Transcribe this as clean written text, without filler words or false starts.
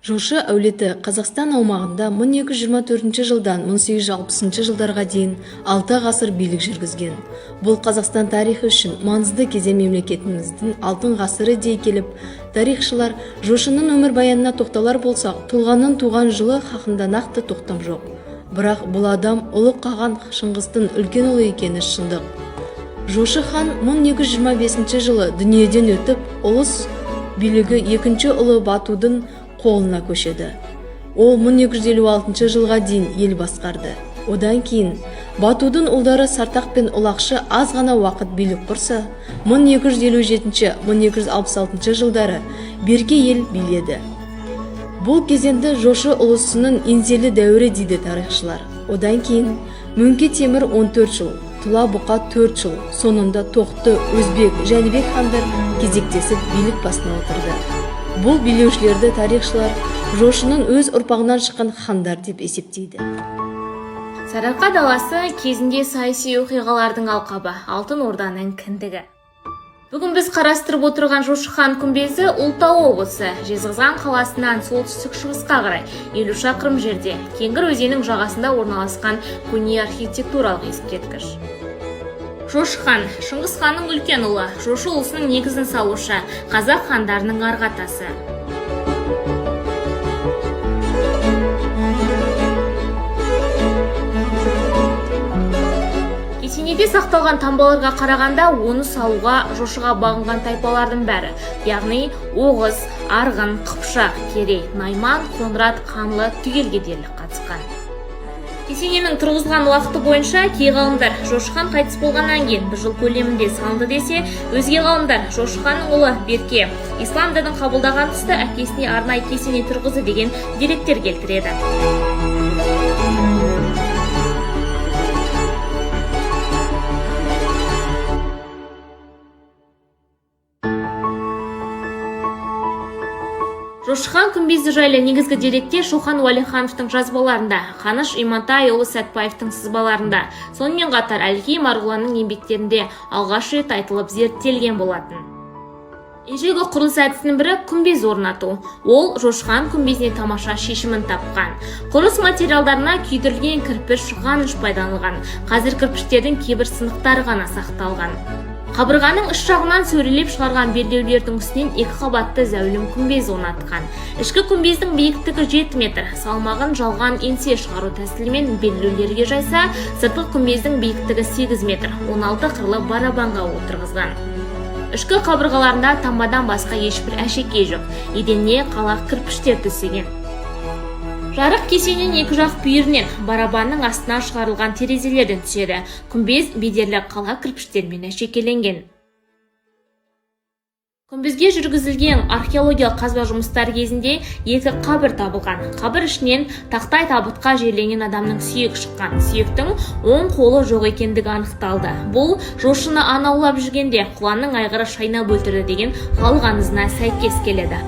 Жошы әулеті Қазақстан аумағында 1224 жылдан 1860 жылдарға дейін 6 ғасыр билік жүргізген. Бұл Қазақстан тарихы үшін маңызды кезең, мемлекетіміздің алтын ғасыры дей келіп, тарихшылар Жошының өмірбаянына тоқталар болсақ, тұлғаның туған жылы хақында нақты тоқтам жоқ. Бірақ бұл адам ұлы қаған Шыңғыстың үлкен ұлы екені шындық. Жошы хан 1225 жылы дүниеден өтіп, ұлыс билігі екінші ұлы Батудың қолына көшеді. Ол 1256 жылға дейін ел басқарды. Одан кейін Батудың ұлдары Сартақ пен Ұлақшы аз ғана уақыт билік құрса, 1257-1266 жылдары Берке ел биледі. Бұл кезеңді Жошы ұлысының еңселі дәуірі дейді тарихшылар. Одан кейін Мөңке Темір 14 жыл, Тұла Бұқа 4 жыл, соңында Тоқты, Өзбек, Жәнібек хандар кезектесіп билік басына отырды. Бұл билеушілерді тарихшылар Жошының өз ұрпағынан шыққан хандар деп есептейді. Сарыарқа даласы кезінде саяси оқиғалардың алқабы, Алтын Орданың кіндігі. Бүгін біз қарастырып отырған Жошы хан күмбезі Ұлытау облысы Жезқазған қаласынан солтүстік шығысқа қарай 50 шақырым жерде Кеңгір өзенінің жағасында орналасқан көне архитектуралық ескерткіш. Жошы хан Шыңғыс ханның үлкен ұлы, Жошы ұлысының негізін салушы, қазақ хандарының арғы атасы. Кесенеде сақталған таңбаларға қарағанда, оны салуға Жошыға бағынған тайпалардың бәрі, яғни Оғыз, Арғын, Қыпшақ, Керей, Найман, Қоңырат, Қаңлы түгелге дерлік қатысқан. Кесененің тұрғызылған уақыты бойынша кей ғалымдар Жошы хан қайтыс болғаннан кейін бір жыл көлемінде салынды десе, өзге ғалымдар Жошы ханның ұлы Берке ислам дінін қабылдаған тұста әкесіне арнайы кесене тұрғызды деген деректер келтіреді. Жошы хан күмбезі жайлы негізгі деректер Шоқан Уәлихановтың жазбаларында, Қаныш Имантайұлы Сәтбаевтың сызбаларында, сонымен қатар Әлкей Марғұланның еңбектерінде алғаш рет айтылып зерттелген болатын. Ежелгі құрылыс әдісінің бірі күмбез орнату. Ол Жошы хан күмбезіне тамаша шешімін тапқан. Құрылыс материалдарына күйдірілген кірпіш, ғаныш пайдаланылған. Қазір кірпіштердің кейбір сынықтары ғана сақталған. Қабырғаның іш жағынан сөрелеп шығарған белдеулердің үстінен екі қабатты зәулім күмбез орнатқан. Ішкі күмбездің биіктігі 7 метр, салмағын жалған еңсе шығару тәсілімен белдеулерге жайса, сыртқы күмбездің биіктігі 8 метр, 16 қырлы барабанға отырғызған. Ішкі қабырғаларында таңбадан басқа ешбір әшекей жоқ, еденіне қалақ кірпіштер төсеген. Жарық кесененің екі жақ бүйірінен барабанның астынан шығарылған терезелерден түседі. Күмбез бедерлі қала кірпіштермен әшекейленген. Күмбезге жүргізілген археологиялық қазба жұмыстары кезінде екі қабір табылған. Қабір ішінен тақтай табытқа жерленген адамның сүйегі шыққан. Сүйектің оң қолы жоқ екендігі анықталды. Бұл Жошыны аң аулап жүргенде құланның айғыры шайнап өлтірді деген халық аңызына сәйкес келеді.